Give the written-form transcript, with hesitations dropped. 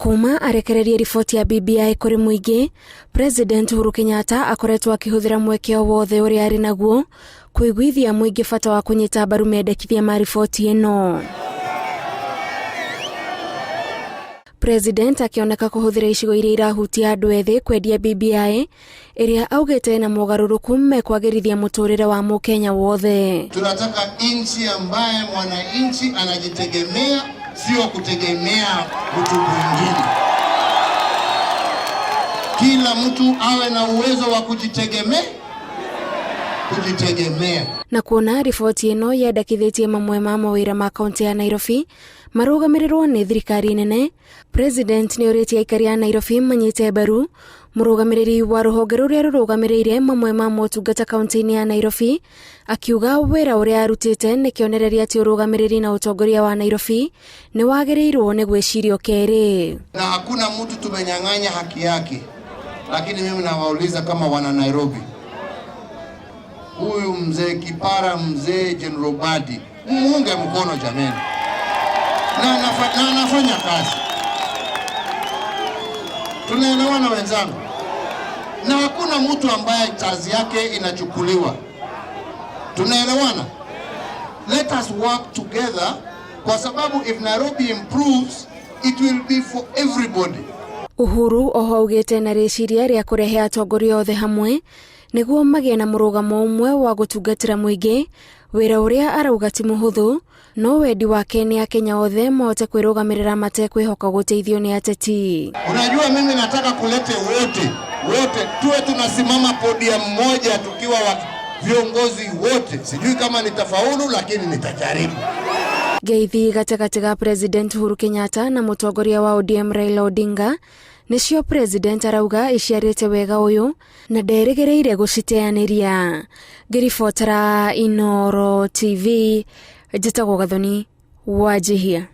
Kuma arekererie riboti ya BBI kũrĩ mũingĩ, President Uhuru Kenyatta akoretwo akĩhũthĩra mweke o wothe ũrĩa arĩ naguo kũiguithia mũingĩ bata wa kũnyita mbaru mendekithia ma riboti ĩno. President akĩoneka kũhũthĩra icigo iria irahutia andũ ethĩ kwendia BBI ĩrĩa augĩte na mogarũrũku mekwagĩrithia mũtũrĩre wa mũkenya wothe. Tunataka nchi ambaye mwananchi anajitegemea, sio kutegemea mtu mwingine. Kila mtu awe na uwezo wa kujitegemea, kujitegemea. Na kuona riboti ĩno yendekithĩtie mamwe ma mawĩra ma kaunti ya Nairobi marũgamĩrĩrwo nĩ thirikari nene, President nĩ orĩtie aikari a Nairobi manyite mbaru mũrũgamĩrĩri wa rũhonge rũrĩa rũrũgamĩrĩire mamwe ma motungata kaunti-inĩ ya Nairobi, akiuga wĩra ũrĩa arutĩte nĩ kĩonereria atĩ ũrũgamĩrĩri na ũtongoria wa Nairobi nĩ wagĩrĩirwo nĩ gwĩcirio kerĩ. Na hakuna mtu tumenyang'anya haki yake, lakini mimi nawauliza kama wana Nairobi, huyu mzee Kipara, mzee General Badi, muunge mkono jameni, na anafanya kazi. Tunaelewana wenzangu? Na hakuna mtu ambaye kazi yake inachukuliwa. Tunaelewana? Let us work together, kwa sababu if Nairobi improves, it will be for everybody. Uhuru oho augĩte na rĩciria rĩa kũrehe atongoria othe hamwe nĩguo magĩe na mũrũgamo ũmwe wa gũtungatĩra mũingĩ, wĩra ũrĩa arauga ti mũhũthũ, no wendi wake nĩ Akenya othe mahote kwĩrũgamĩrĩra matekwĩhoka gũteithio nĩ ateti. Unajua, mimi nataka kulete wote wote tuwe tunasimama podium moja tukiwa wa viongozi wote. Sijui kama nitafaulu, lakini nitajaribu. Ngeithi gatagatĩ ga President Uhuru Kenyatta na mũtongoria wa ODM Raila Odinga nĩcio President arauga iciarĩte wega ũyũ na nderĩgĩrĩire gũciteanĩria. Ngĩribotera Inooro TV, njĩtagwo Gathoni Wanjihia.